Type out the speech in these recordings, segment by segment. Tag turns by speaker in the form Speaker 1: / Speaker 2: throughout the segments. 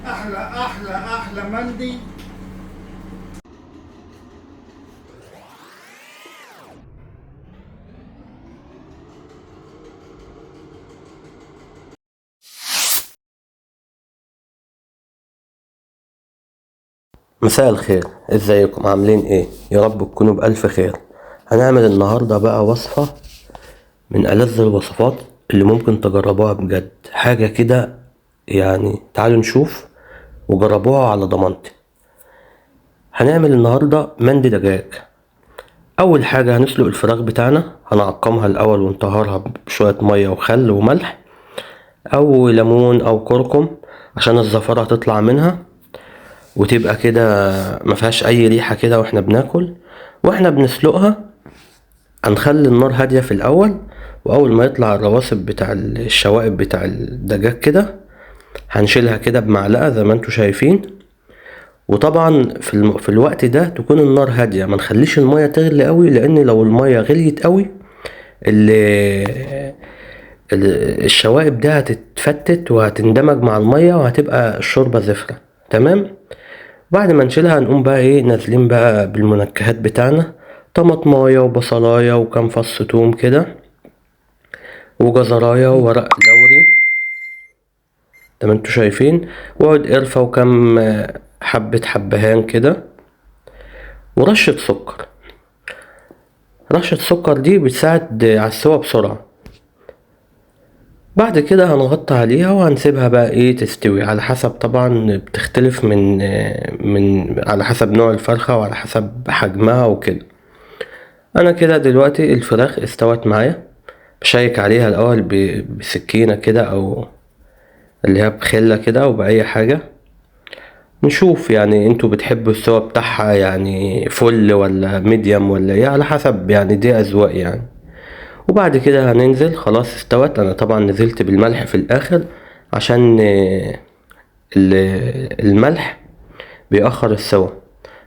Speaker 1: احلى احلى احلى مندي.
Speaker 2: مساء الخير، ازيكم عاملين ايه؟ يا رب تكونوا بألف خير. هنعمل النهاردة بقى وصفة من ألذ الوصفات اللي ممكن تجربوها بجد، حاجة كده يعني تعالوا نشوف وجربوها على ضمانتي. هنعمل النهاردة مندي دجاج. أول حاجة هنسلق الفراخ بتاعنا، هنعقمها الأول ونطهرها بشوية مية وخل وملح أو ليمون أو كركم عشان الزفرة تطلع منها وتبقى كده ما فيهاش اي ريحه كده واحنا بناكل. واحنا بنسلقها هنخلي النار هادية في الاول، واول ما يطلع الرواسب بتاع الشوائب بتاع الدجاج كده هنشيلها كده بمعلقه زي ما انتوا شايفين. وطبعا في الوقت ده تكون النار هادية، ما نخليش المية تغلي قوي، لان لو المية غليت قوي الشوائب ده هتتفتت وهتندمج مع المية وهتبقى الشوربة زفره. تمام. بعد ما نشيلها هنقوم بقى ايه، نازلين بقى بالمنكهات بتاعنا، طماطمايه وبصلايه وكام فص توم كده وجزرايه وورق لوري زي ما انتوا شايفين، وعود قرفه وكام حبه حبهان كده، ورشه سكر. رشه سكر دي بتساعد على السوا بسرعة. بعد كده هنغطي عليها وهنسيبها بقى ايه تستوي، على حسب طبعا بتختلف من على حسب نوع الفرخة وعلى حسب حجمها وكده. انا كده دلوقتي الفراخ استوت معايا، بشيك عليها الاول بسكينة كده او اللي هي بخلة كده او باي حاجة، نشوف يعني انتوا بتحبوا السوا بتاعها يعني فل ولا ميديم ولا ايه، على حسب يعني دي اذواق يعني. وبعد كده هننزل، خلاص استوت. انا طبعا نزلت بالملح في الاخر عشان الملح بيأخر السوا،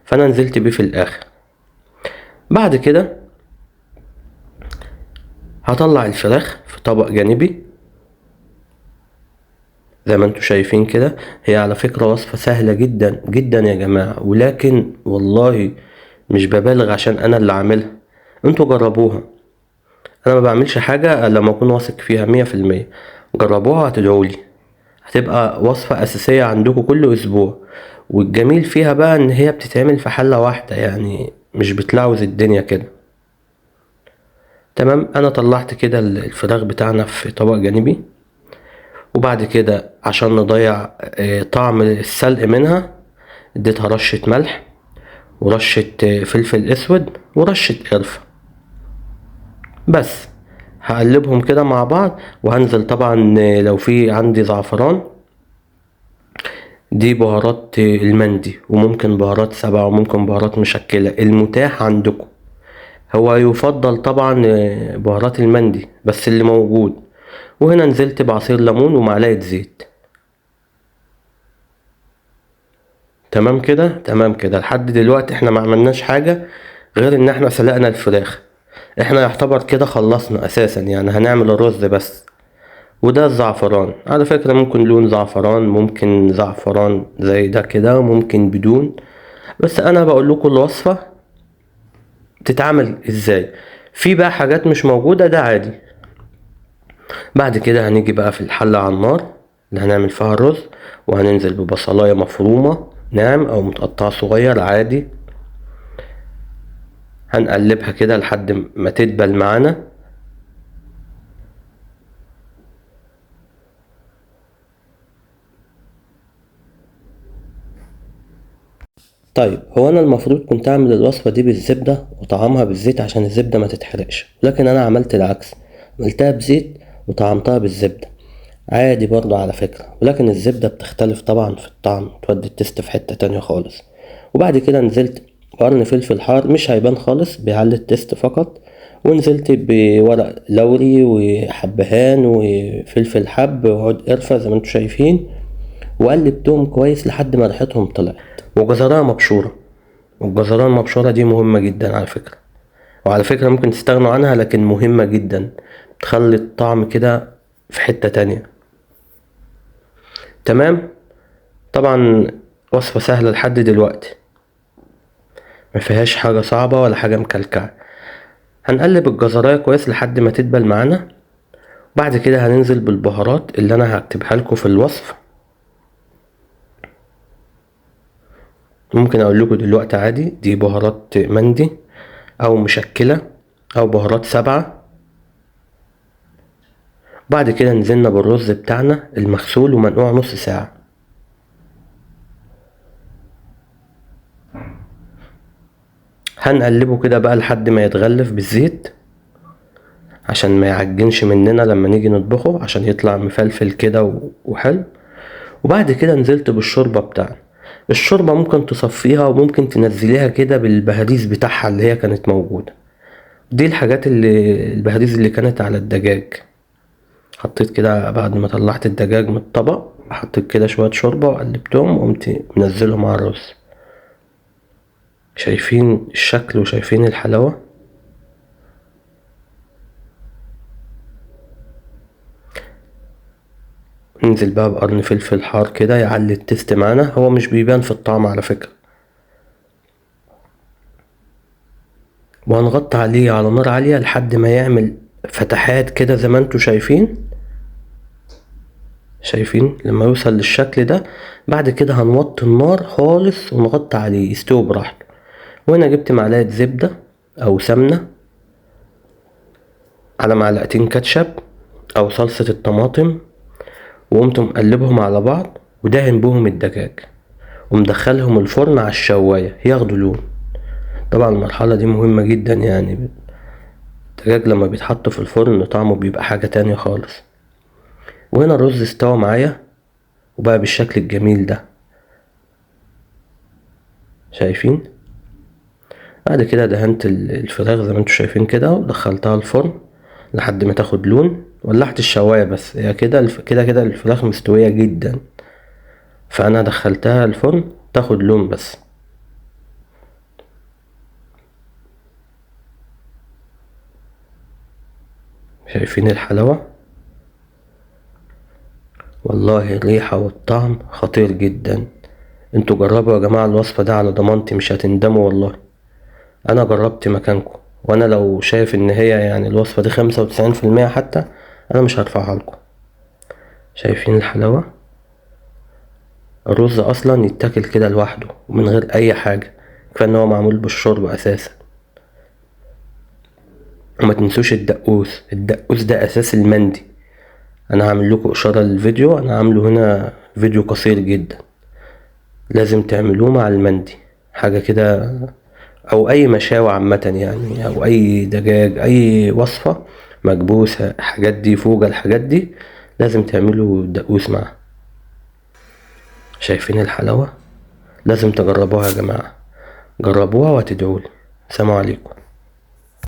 Speaker 2: فانا نزلت بيه في الاخر. بعد كده هطلع الفراخ في طبق جانبي زي ما انتوا شايفين كده. هي على فكرة وصفة سهلة جدا جدا يا جماعة، ولكن والله مش ببالغ عشان انا اللي عاملها، انتوا جربوها. انا ما بعملش حاجة لما اكون واثق فيها 100%. جربوها هتدعولي، هتبقى وصفة اساسية عندكم كل اسبوع. والجميل فيها بقى ان هي بتتعمل في حلة واحدة، يعني مش بتلعوز الدنيا كده. تمام. انا طلعت كده الفراخ بتاعنا في طبق جانبي. وبعد كده عشان نضيع طعم السلق منها اديتها رشة ملح ورشة فلفل اسود ورشة قرفة بس. هقلبهم كده مع بعض، وهنزل طبعا لو في عندي زعفران، دي بهارات المندي، وممكن بهارات سبعة، وممكن بهارات مشكلة، المتاح عندكم. هو يفضل طبعا بهارات المندي بس اللي موجود. وهنا نزلت بعصير ليمون ومعلقة زيت. تمام كده، تمام كده. لحد دلوقتي احنا ما عملناش حاجة غير ان احنا سلقنا الفراخ. احنا يعتبر كده خلصنا اساسا، يعني هنعمل الرز بس. وده الزعفران على فكرة، ممكن لون زعفران، ممكن زعفران زي ده كده، ممكن بدون، بس انا بقول لكم الوصفة بتتعمل ازاي. في بقى حاجات مش موجودة ده عادي. بعد كده هنيجي بقى في الحلة على النار اللي هنعمل فيها الرز، وهننزل ببصلاية مفرومة ناعم او متقطعة صغير عادي. هنقلبها كده لحد ما تدبل معانا. طيب هو انا المفروض كنت اعمل الوصفة دي بالزبدة وطعمها بالزيت عشان الزبدة ما تتحرقش، لكن انا عملت العكس، عملتها بزيت وطعمتها بالزبدة عادي برضو على فكرة، ولكن الزبدة بتختلف طبعا في الطعم، تودي التست في حتة تانية خالص. وبعد كده نزلت بقرن فلفل حار مش هيبان خالص، بيعلي التست فقط، ونزلت بورق لوري وحبهان وفلفل حب وعود قرفة زي ما انتم شايفين، وقلبتهم كويس لحد ما ريحتهم طلعت. وجزرايه مبشوره، والجزرايه المبشوره دي مهمة جدا على فكرة، وعلى فكرة ممكن تستغنوا عنها لكن مهمة جدا، تخلي الطعم كده في حتة تانية. تمام. طبعا وصفة سهلة لحد دلوقتي، ما فيهاش حاجة صعبة ولا حاجة مكلكعة. هنقلب الجزراية كويس لحد ما تدبل معانا. بعد كده هننزل بالبهارات اللي انا هكتبها لكم في الوصف، ممكن اقول لكم دلوقتي عادي. دي بهارات مندي او مشكلة او بهارات 7. بعد كده نزلنا بالرز بتاعنا المغسول ومنقوع نص ساعة. هنقلبه كده بقى لحد ما يتغلف بالزيت عشان ما يعجنش مننا لما نيجي نطبخه، عشان يطلع مفلفل كده وحلو. وبعد كده نزلت بالشوربة بتاعنا. الشوربة ممكن تصفيها وممكن تنزليها كده بالبهاريز بتاعها اللي هي كانت موجودة. دي الحاجات اللي البهاريز اللي كانت على الدجاج. حطيت كده بعد ما طلعت الدجاج من الطبق، حطيت كده شوية شوربة وقلبتهم وقمت منزلهم على الرز. شايفين الشكل وشايفين الحلاوة. ننزل بقى بقرن فلفل حار كده يعلي التست معانا، هو مش بيبان في الطعم على فكرة. وهنغطي عليه على نار عالية لحد ما يعمل فتحات كده زي ما انتوا شايفين. شايفين لما يوصل للشكل ده، بعد كده هنوطي النار خالص ونغطي عليه يستوي براحته. وهنا جبت معلقة زبدة او سمنة على معلقتين كاتشب او صلصة الطماطم، وقمت مقلبهم على بعض ودهن بهم الدجاج ومدخلهم الفرن على الشواية ياخدوا لون. طبعا المرحلة دي مهمة جدا، يعني الدجاج لما بيتحط في الفرن طعمه بيبقى حاجة تانية خالص. وهنا الرز استوى معايا وبقى بالشكل الجميل ده، شايفين. بعد كده دهنت الفراخ زي ما انتوا شايفين كده ودخلتها الفرن لحد ما تاخد لون. ولعت الشواية بس، هي كده كده كده الفراخ مستوية جدا، فانا دخلتها الفرن تاخد لون بس. شايفين الحلاوة؟ والله الريحة والطعم خطير جدا. انتوا جربوا يا جماعة الوصفة ده على ضمانتي، مش هتندموا والله. انا جربت مكانكم، وانا لو شايف ان هي يعني الوصفة دي 95% حتى انا مش هرفعها لكم. شايفين الحلاوة؟ الرز اصلا يتاكل كده لوحده ومن غير اي حاجة، كفاية ان هو معمول بالشوربة اساسا. وما تنسوش الدقوس، الدقوس ده اساس المندي. انا هعمل لكم اشارة للفيديو، انا عامله هنا فيديو قصير جدا، لازم تعملوه مع المندي، حاجة كده او اي مشاوي عامة يعني، او اي دجاج، اي وصفة مكبوسة، الحاجات دي فوق الحاجات دي لازم تعملوا دقوس معاها. شايفين الحلاوة؟ لازم تجربوها يا جماعة، جربوها وهتدعولي. سلام عليكم.